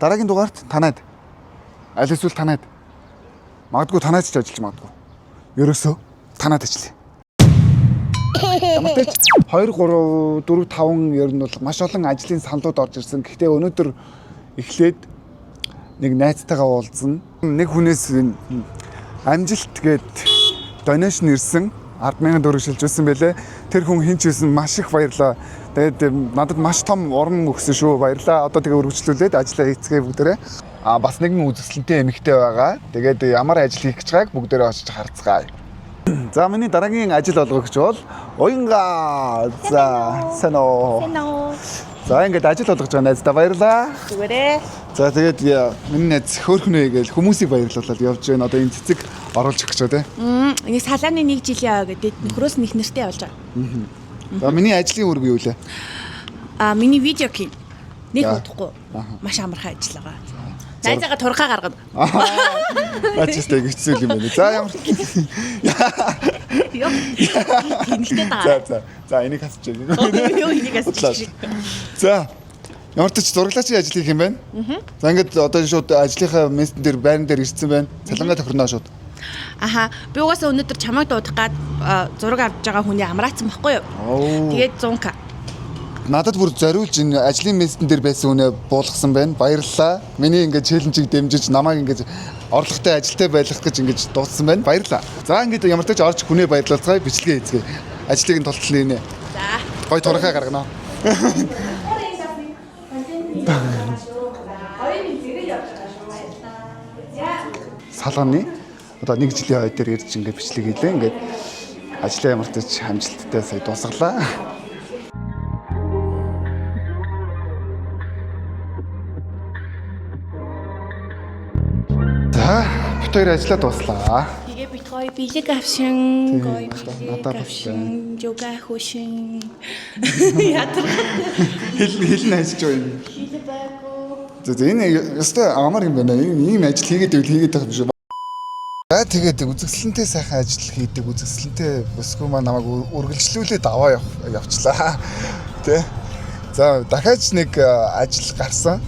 Дараагийн дугаарт танайд аль эсвэл танайд магадгүй танайд ч ажиллаж магадгүй. Ерөөсөө танайд ажиллая. Ямар ч 2 3 4 5 ер нь бол маш олон ажлын саналууд орж ирсэн. Гэхдээ өнөөдөр эхлээд нэг найзтайгаа уулзсан. Нэг хүнээс энэ амжилт гээд donation ирсэн. 10,000 төгрөг шилжүүлсэн байлээ. Тэр хүн хэн ч байсан маш их баярлаа. Тэгээд надад маш том урам өгсөн шүү. Баярлаа. Одоо тэгээ өргөжлүүлээд ажиллаа хийцгээе бүгдээрээ. А бас нэгэн үзэсгэлэнтэй эмэгтэй байгаа. Тэгээд ямар ажил хийх гэж байгааг бүгдээрээ очиж харцгаая. За миний дараагийн ажил олгогч бол Уянга. За сайн уу. Сайн уу. За ингээд ажил олгож байгаа найздаа баярлаа. Зүгээрээ. За тэгээд миний найз хөөрхөн ээ гээл хүмүүсийг баярлуулаад явж байна. Одоо энэ цэцэг оруулж өгч байгаа тий. Нэг салааны нэг жилийн ой гэдэг нөхрөөс нь их нэртэй болж байгаа. За миний ажлын үүрэг юу лээ? А миний видео кин нэг За. удахгүй маш амархан ажил байгаа. Найзаагаа турхаа гаргана. Наач тест хэцүү юм байна. За ямар Йоо. Тэнэлтэй За даа. за. За энийг хасчих. Йоо энийг асуучих. За ямар ч зураглаачийн ажил хийх юм байна. За ингээд одоо шууд ажлынхаа мессен дээр байран дээр ирсэн байна. Цалингаа тохирноо шууд. Аха, би угаасаа өнөөдөр чамайг дуудах гад зураг авч байгаа хүний амраацсан байхгүй юу? Оо. Тэгээд 100к. Надад бүр зориулж энэ ажлын мессен дээр байсан үнэ буулгасан байна. Баярлалаа. Миний ингээд челленжийг дэмжиж намайг ингээд орлоготой ажилтай байлгах гэж ингээд дуудсан байна. Баярлалаа. За ингээд ямар ч орж хүнээ баярлалцгаая бичлэгээ хийцгээе. Ажлыг нь толтлоо нэ. За. Гой турхаа гаргана. Салганы одоо нэг жилийн хой дээр ирж ингээд бичлэг хийлээ. Ингээд ажлаа ямар ч амжилттай сая дуусгалаа. За, бит хоёр ажлаа дууслаа. Тэгээ бит гоё бэлэг авшин, гоё надад бэлэг бас авшин, юга хөшин. Ядаргатай. Хэл хэл нь ажиллаж байгаа юм. Хэл байгуу. За за энэ ёстой амар юм байна. Энэ ийм ажил хийгээд байвал хийгээд байх юм шүү. За тэгээд үзэсгэлэнтэй сайхан ажил хийдэг үзэсгэлэнтэй бүсгүй маань намайг үргэлжлүүлээд аваа явчлаа. Тэ. За дахиад ч нэг ажил гарсан.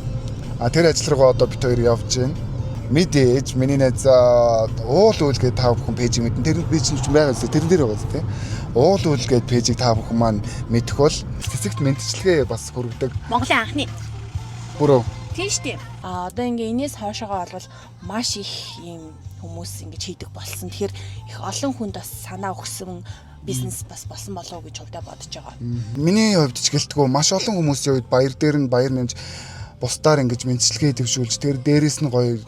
А тэр ажил руугаа одоо бит хоёр явж байна. Мэдээж миний найз уул үйл гээд та бүхэн page ийг мэднэ. Тэр би чинь ч байгаа зү тэрэн дээр байгаа зү тэ. Уул үйл гээд page ийг та бүхэн маань мэдэх бол цэцэгт мэдчилгээ бас хүргэдэг. Монголын анхны. Бүрөө Тийм шүү дээ. А одоо ингээ энэс хойшоогоо олвол маш их юм хүмүүс ингэж хийдэг болсон. Тэгэхээр их олон хүнд бас санаа өгсөн бизнес бас болсон болов уу гэж хувьдаа бодож байгаа. Миний хувьд ч гэлтгүү маш олон хүмүүсийн хувьд баяр дээр нь баяр нэмж бусдаар ингэж мэдчилгээ дэвшүүлж тэр дээрээс нь гоё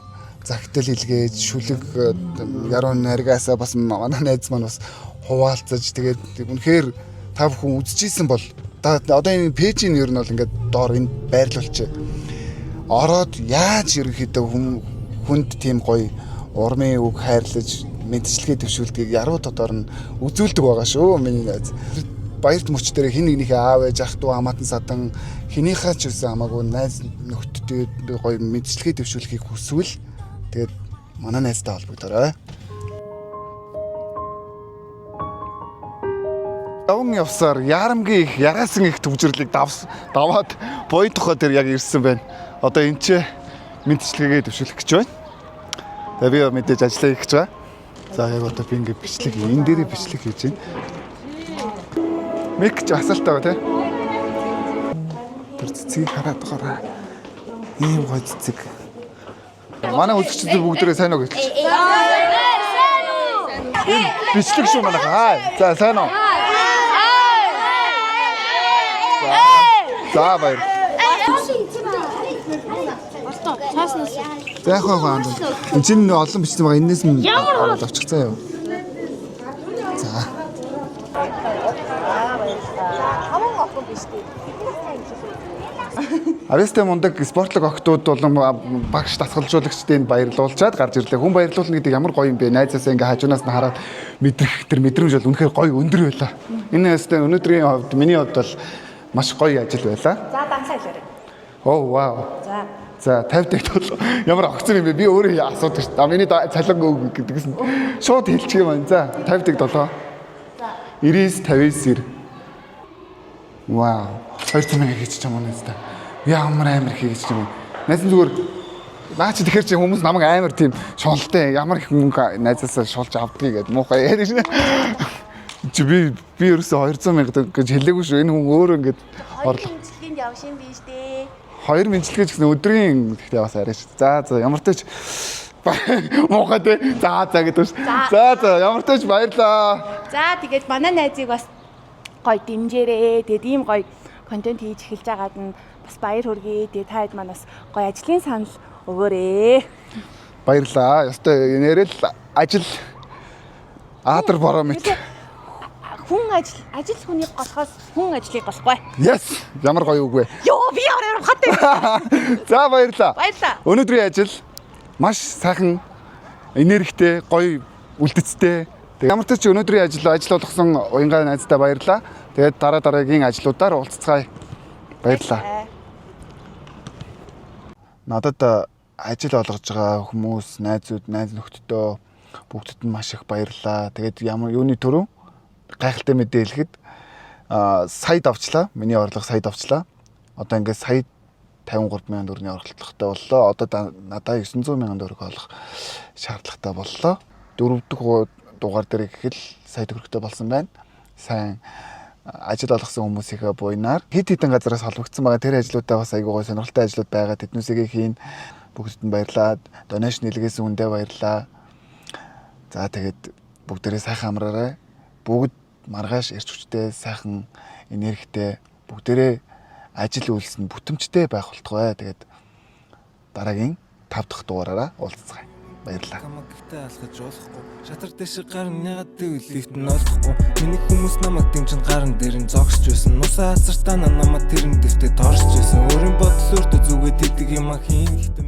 загтал илгээж шүлэг яруу найргаасаа бас манай найз маань бас хуваалцаж тэгээд үнэхээр та бүхэн үзчихсэн бол одоо энэ пэйжийн ер нь бол ингээд доор энэ байрлуулчих. Ороод яаж ерөнхийдөө хүнд тийм гоё урмын үг хайрлаж мэдчилгээ дэвшүүлдгийг яруу тодор нь үзүүлдэг байгаа шүү миний найз. Баярт мөч дээр хин нэгнийхээ аав ээж ах トゥ хамаатан садан хинийхээ ч үсэн хамаагүй найз нөхдөдөө гоё мэдчилгээ дэвшүүлэхийг хүсвэл тэгээд манай найзтай холбогдорой. Даван явсаар ярамгийн их яраасан их төвжирлийг даваад буян тухай дээр яг ирсэн байна. Одоо энэ ч мэдчилгээгээ дэвшүүлэх гэж байна. Тэгээ би мэдээж ажиллаа хийх гэж байгаа. За яг одоо би ингээд бичлэг энэ дээрээ бичлэг хийж байна. Мик ч асаалтай байгаа тий. Тэр цэцгийг хараад байгаарай. Ийм гоё цэцэг. Манай үзэгчдүүд бүгдээрээ сайн уу гэж. Энэ бичлэг шүү манайха. Аа, за сайн уу. За баяр. За яг хаа хаа. Энд чинь олон бичсэн байгаа. Энээс нь аваад авчих заа юу. За. Авьяастай мундаг спортлог охтууд болон багш дасгалжуулагчдыг баярлуулчаад гарч ирлээ. Хүн баярлуулна гэдэг ямар гоё юм бэ? Найзаасаа ингээ хажуунаас нь хараад мэдрэх тэр мэдрэмж бол үнэхээр гоё өндөр байлаа. Энэ ястай өнөөдрийн хувьд миний хувьд бол маш гоё ажил байлаа. За данцаа хэлээрэй. Оо вау. За. За 50 дэх бол ямар огцон юм бэ? Би өөрөө асуудаг шүү дээ. А миний цалин өг гэдгээс нь шууд хэлчих юм байна. За 50 дэх 7. За 99 59 90. Вау. 200 мянга хийчих юм уу нэстэ. Ямар амар хийчих юм. Найз нь зүгээр Наа чи тэгэхээр чи хүмүүс намайг амар тийм шуналтай ямар их мөнгө найзаасаа шулж авдгийг гэд муухай яриа шнэ. Чи би ерөөсөө 200 мянга гэж хэлээгүй шүү. Энэ хүн өөрөө ингэж орлого мэдлэгэнд явшин юм биш дээ. хоёр мэдлэгээ ч гэсэн өдрийн гэхдээ бас арай шүү. За за ямар ч тач муухай те. За за гэдэг ш. За за ямар ч тач баярлаа. За тэгээд манай найзыг бас гоё дэмжээрээ. Тэгээд ийм гоё контент хийж эхэлж байгаад нь бас баяр хүргэе. Тэгээд та хэд маань бас гоё ажлын санал өгөөрэй. Баярлаа. Ёстой нэрэл ажил аадар бороо мэт. Хүн ажил ажил хүнийг голохоос хүн ажлыг голохгүй. Yes. Ямар гоё үг вэ. Йоо би ямар ямар хаттай. За баярлаа. Баярлалаа. Өнөөдрийн ажил маш сайхан энергитэй, гоё үлдэцтэй. Тэгээд ямар ч тач өнөөдрийн ажил ажил болгосон уянгаа найздаа баярлаа. Тэгээд дараа дараагийн ажлуудаар уулзцгаая. Баярлалаа. Надад ажил олгож байгаа хүмүүс, найзууд, найз нөхдөдөө бүгдэд нь маш их баярлалаа. Тэгээд ямар юуны түрүү гайхалтай мэдээ хэлэхэд сая давчлаа. Миний орлого сая давчлаа. Одоо ингээд сая 53 мянган төгрөгийн орлоготой боллоо. Одоо надаа 900 мянган төгрөг олох шаардлагатай боллоо. Дөрөв дэх дугаар дээр гэхэл сая төгрөгтэй болсон байна. Сайн ажил олгосон хүмүүсийнхээ буйнаар хэд хэдэн газараас холбогдсон байгаа. Тэр ажлуудаа бас айгүй гой сонирхолтой ажлууд байгаа. Тэднүүсээ хийн. Бүгдэд нь баярлалаа. Donation нэлгээсэн хүндээ баярлалаа. За тэгээд бүгдээрээ сайхан амраарай. Бүгд маргааш эрч хүчтэй, сайхан энергитэй бүгдээрээ ажил үйлс нь бүтэмжтэй байх болтугай. Тэгээд дараагийн 5 дахь дугаараараа уулзцгаая. Баярлалаа. Камагтай алхаж болохгүй. Шатар дэше гарн ягаад гэвэл лифт нь олохгүй. Миний хүмүүс намайг дэмжин гарн дээр нь зогсож байсан. Нусаа асартаа намайг тэрэн дэвтэ торсож байсан. Өөрийн бодол өөртөө зүгээд идэг юм а хийн. Гэхдээ